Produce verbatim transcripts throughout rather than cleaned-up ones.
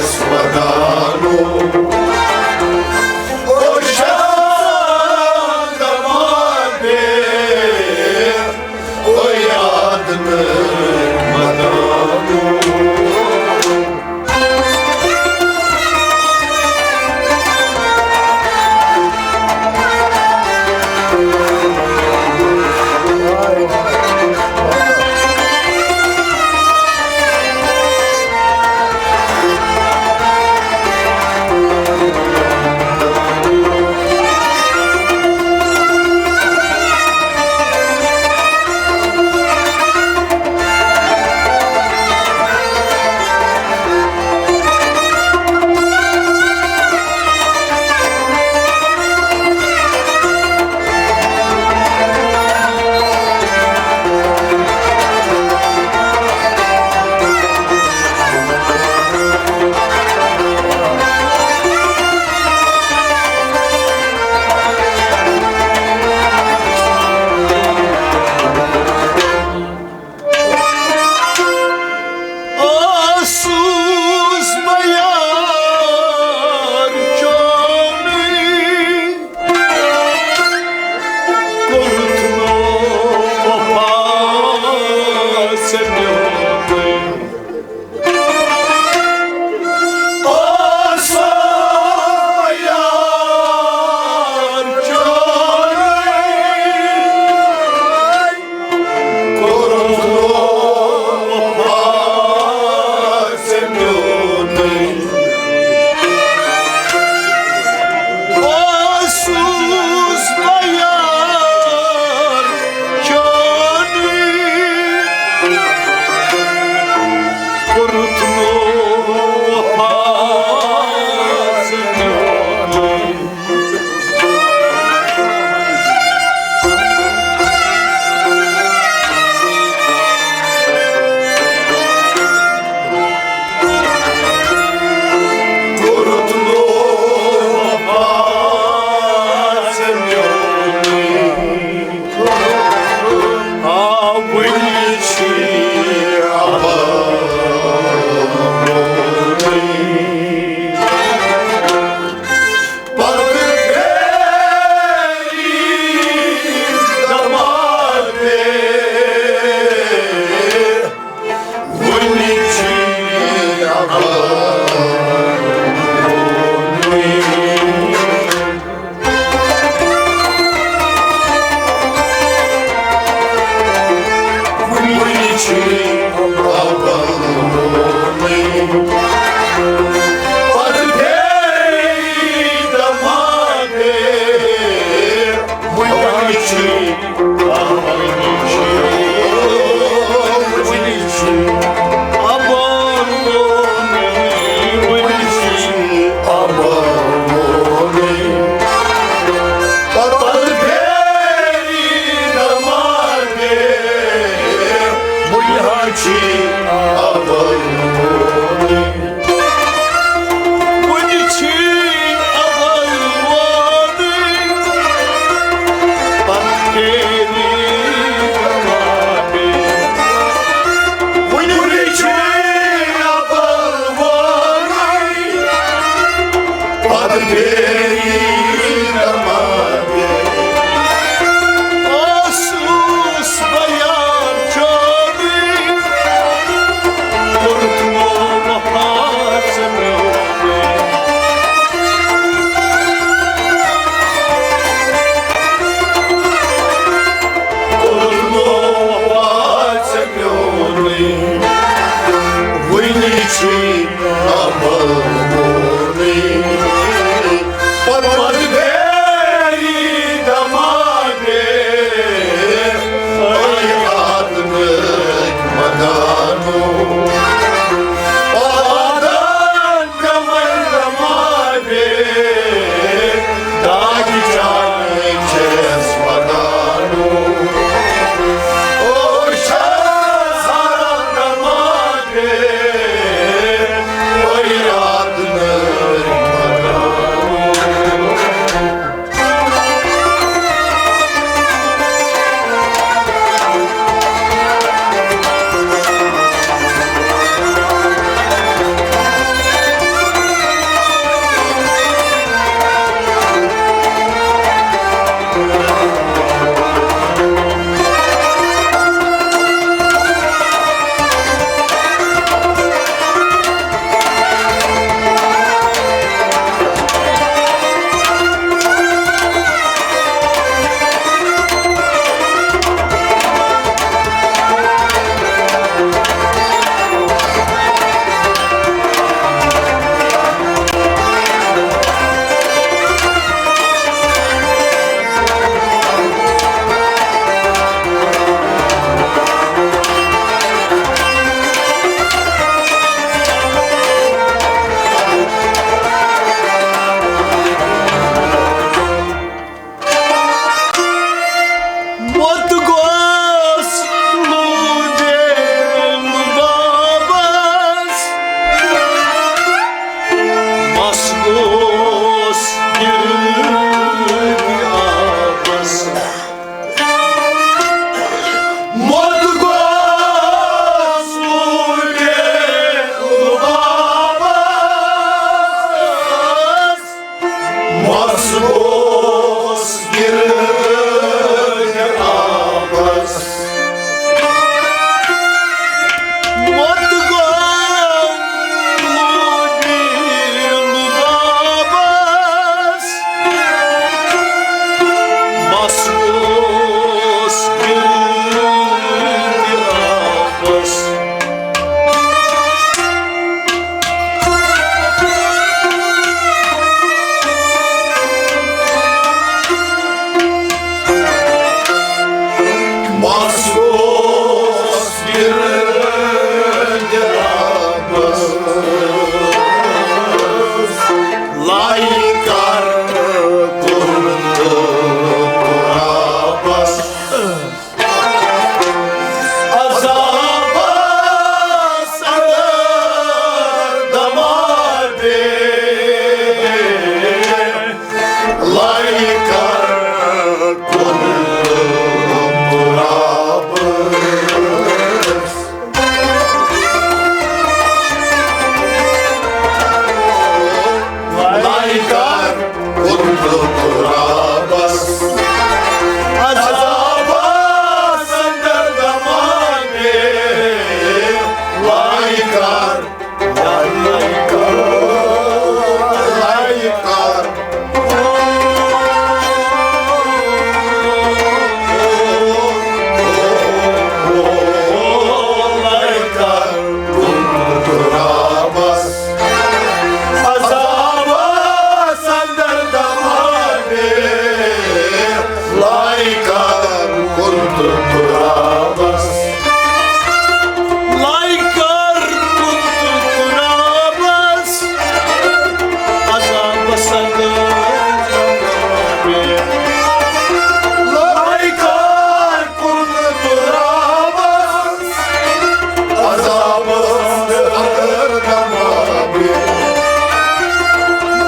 ودانو، او شاہ دمان بے، او یاد نہ مدانو۔ اوسُس بہٕ یار چونُے، کوٚرُتھ نہٕ وفا ژےٚ میونُے۔ اوسُس بہٕ یار چونُے، کوٚرُتھ نہٕ وفا ژےٚ میونُے۔ اوسُس بہٕ یار چونُے، کوٚرُتھ نہٕ وفا ژےٚ میونُے۔ کوٚرُتھ نہٕ وفا ژےٚ میونُے۔ آ، وُنہِ چھُے عذاب میونُے۔ لایہِ کر کُن تہٕ ترابس۔ عذابس اندر دما دے، لایہِ کر کُن تہٕ ترابس۔ لایہِ کر کُن تہٕ ترابس۔ عذابس اندر دما دے، لایہِ کر، لایہِ کر، لایہِ کر۔ لایہِ کر کُن تہٕ ترابس۔ عذابس اندر دما دے، لایہِ کر کُن تہٕ ترابس۔ لایہِ کر کُن تہٕ ترابس۔ عذابس اندر دما دے، لایہِ کر کُن تہٕ ترابس۔ عذابس اندر دما دے۔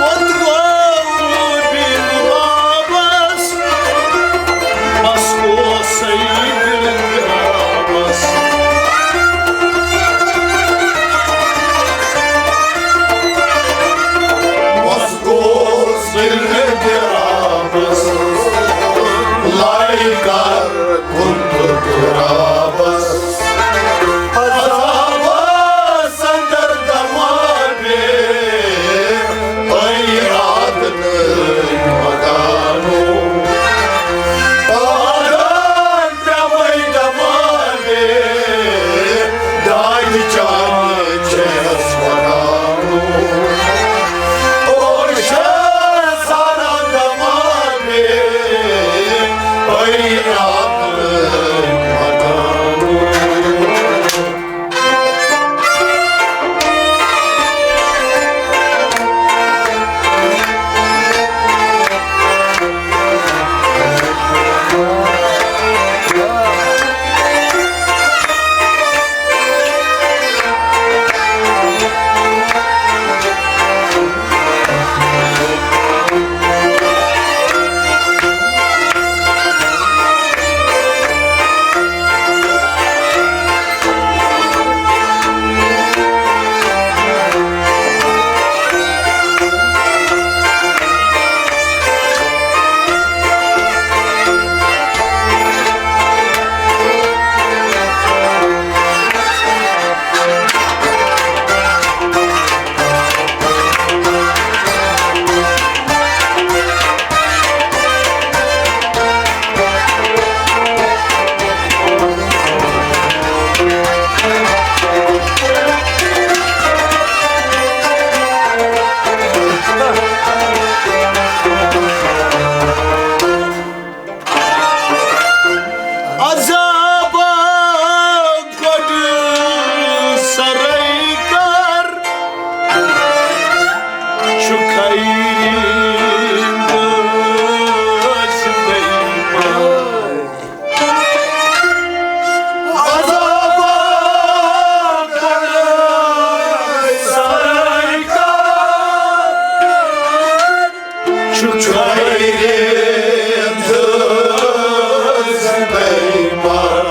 ووت گوٚو روٗبی گُلابس، مس گوٚو سعید گُلابس۔ مس گوٚو سعید گُلابس۔ لایہِ کر کُن تہٕ ترابس۔ عذابس اندر دما دے، اے راتہٕ نٔے مکانو۔ پادن پیمے دما دے، دادِ چانہِ چھس مکانو۔ او شہزادن دما دے، اے راتہٕ نٔے مکانو۔ عذابا گۄڈٕ سرٕے کر، چھُ خیری دٔسۍ بیمار۔ عذابا گۄڈٕ سرٕے کر، چھُ خیرے دٔسۍ بیمار۔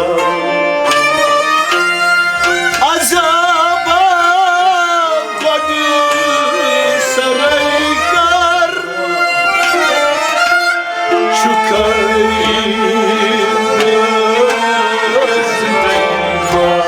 عذابا گۄڈٕ سرٕے کر، چھُ خیرے دٔسۍ بیمار۔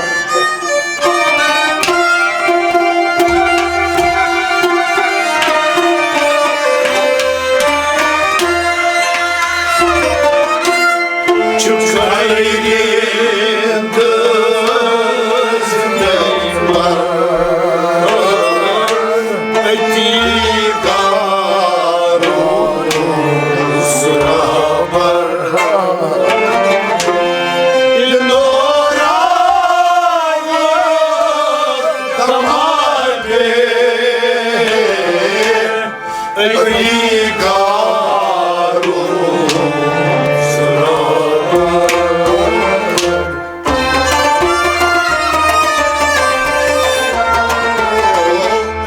أتی کارُن سرابر۔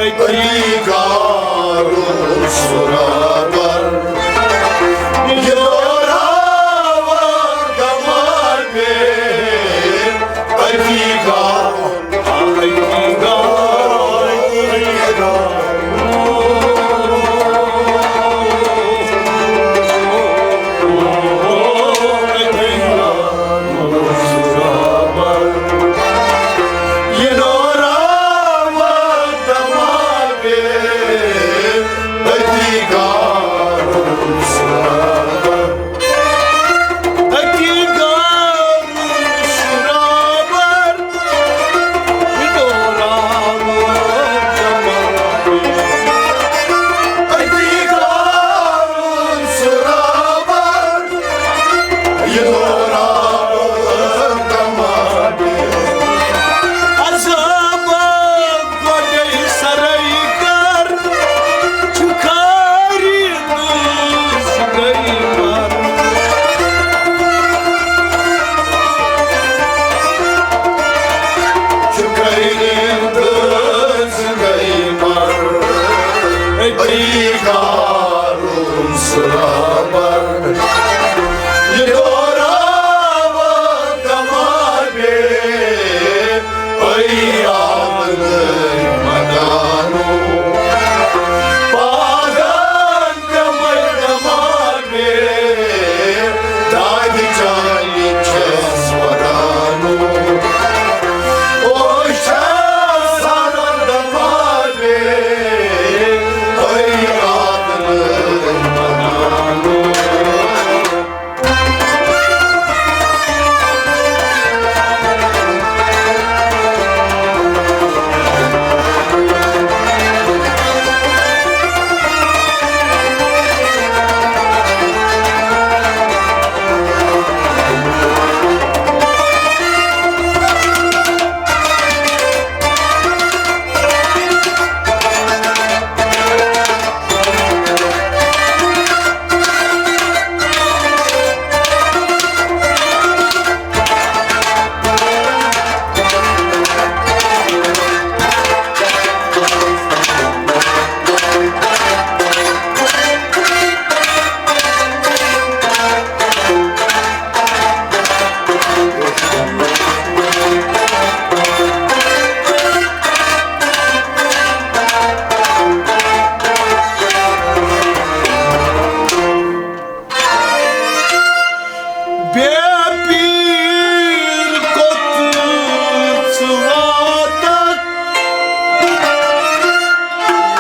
أتی کارُن سرابر۔ یہِ دوران کمال پہ أتی کارُن أتی کارُن سرابر۔ یہِ دوران کمال پہ أتی کارُن سرابر۔ یہِ دوران کمال پہ عذاب گۄڈَے سرٕے کر، چھُ کھاری نہٕ سُہ گٔے مر۔ چھُ کھاری نہٕ سُہ گٔے مر۔ أتی کارُن سرابر۔ یہِ دوران کمال پہ أتی آنگنٕے مکانُک۔ پادن پیوٚمُت دماغ مےٚ، دادِ چانہِ چھَس ودانُک۔ اوش چھَس سارن دماغ مےٚ، أتی آنگنٕے مکانُک۔ بے پیٖر کوٚت ژٕ واتکھ،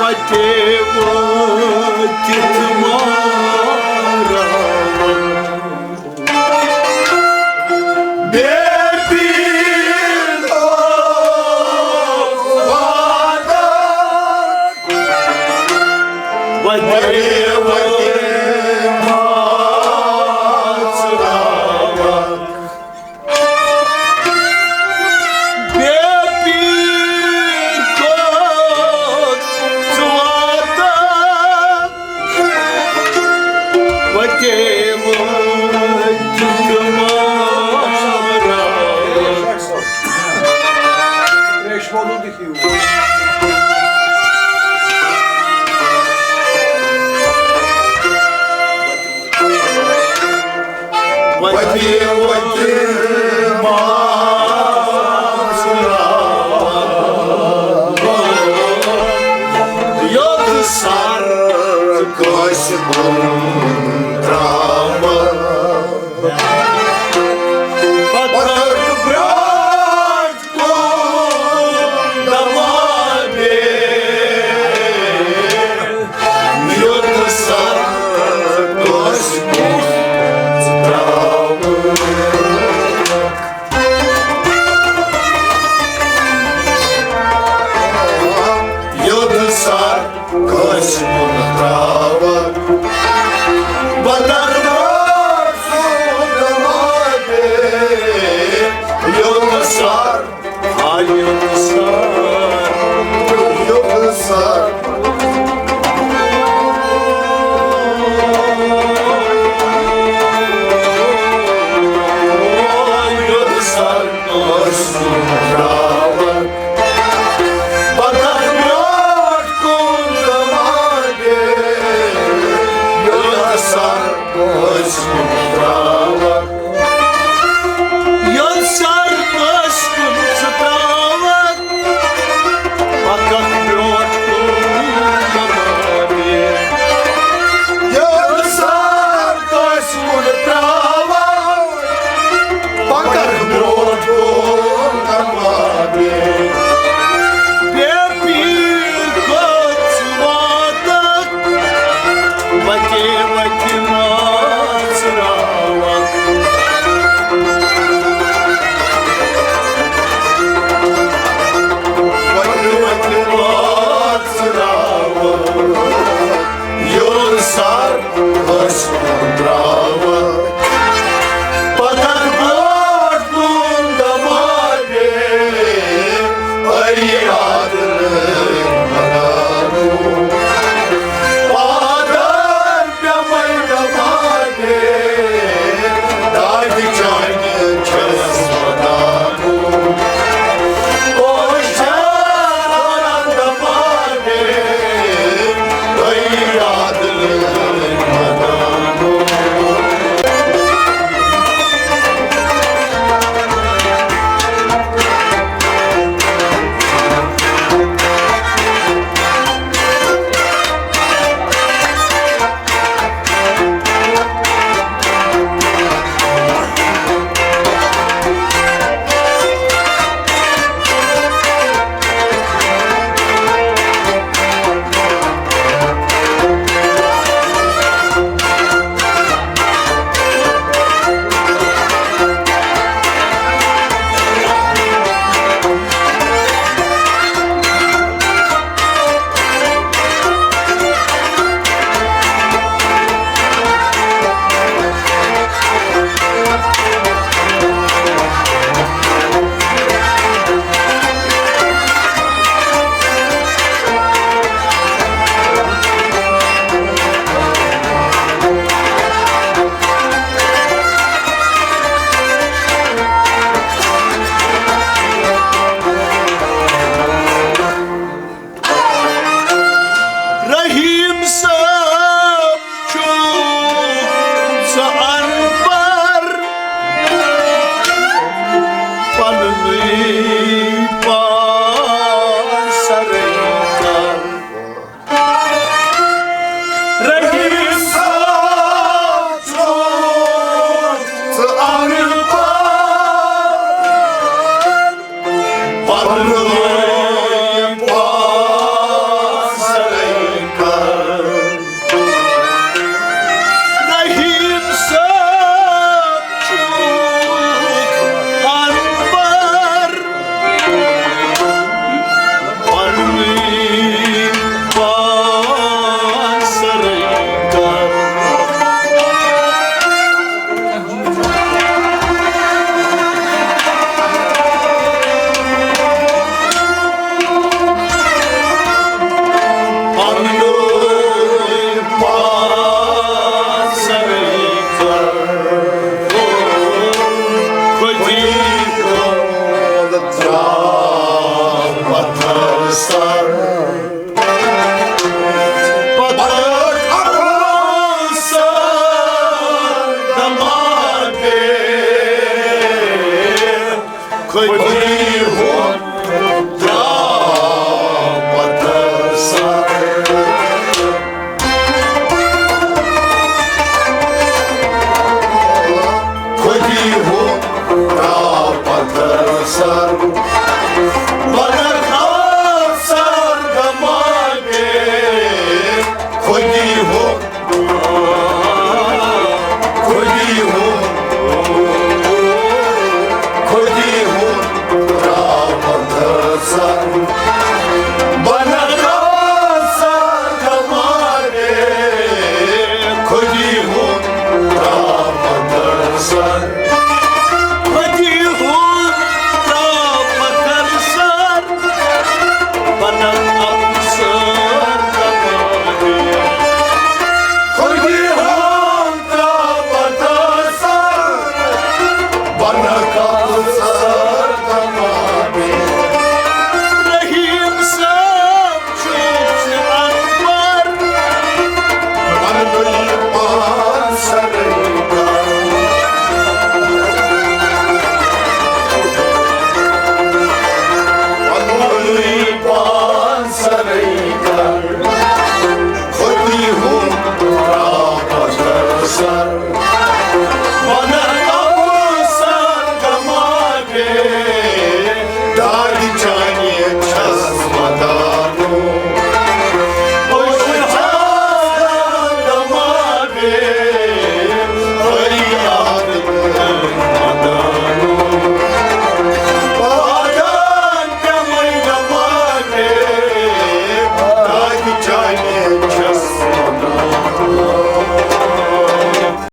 وتے وٲتِتھ ماران۔ بے پیٖر کوٚت واتکھ، وتے وٲتِتھ ماران۔ بے پیٖر کوٚت ژٕ واتکھ، وتے وٲتِتھ ماران۔ تریش وولُن تہِ کھیٚیِو۔ وتی وتی ماس راوان، یوٚت سر کٲنٛسہِ کُن ترٛاوان۔ پتہٕ برٛونٛٹھ کُن دمانے، یوٚت سر کٲنٛسہِ کُن ترٛاوان۔ یوٚت سر کٲنٛسہِ کُن ترٛاوان۔ بہٕ ترٕ برٛونٛٹھ کُن دمانے، یوٚت سر آ، یوٚت سر، یوٚت سر۔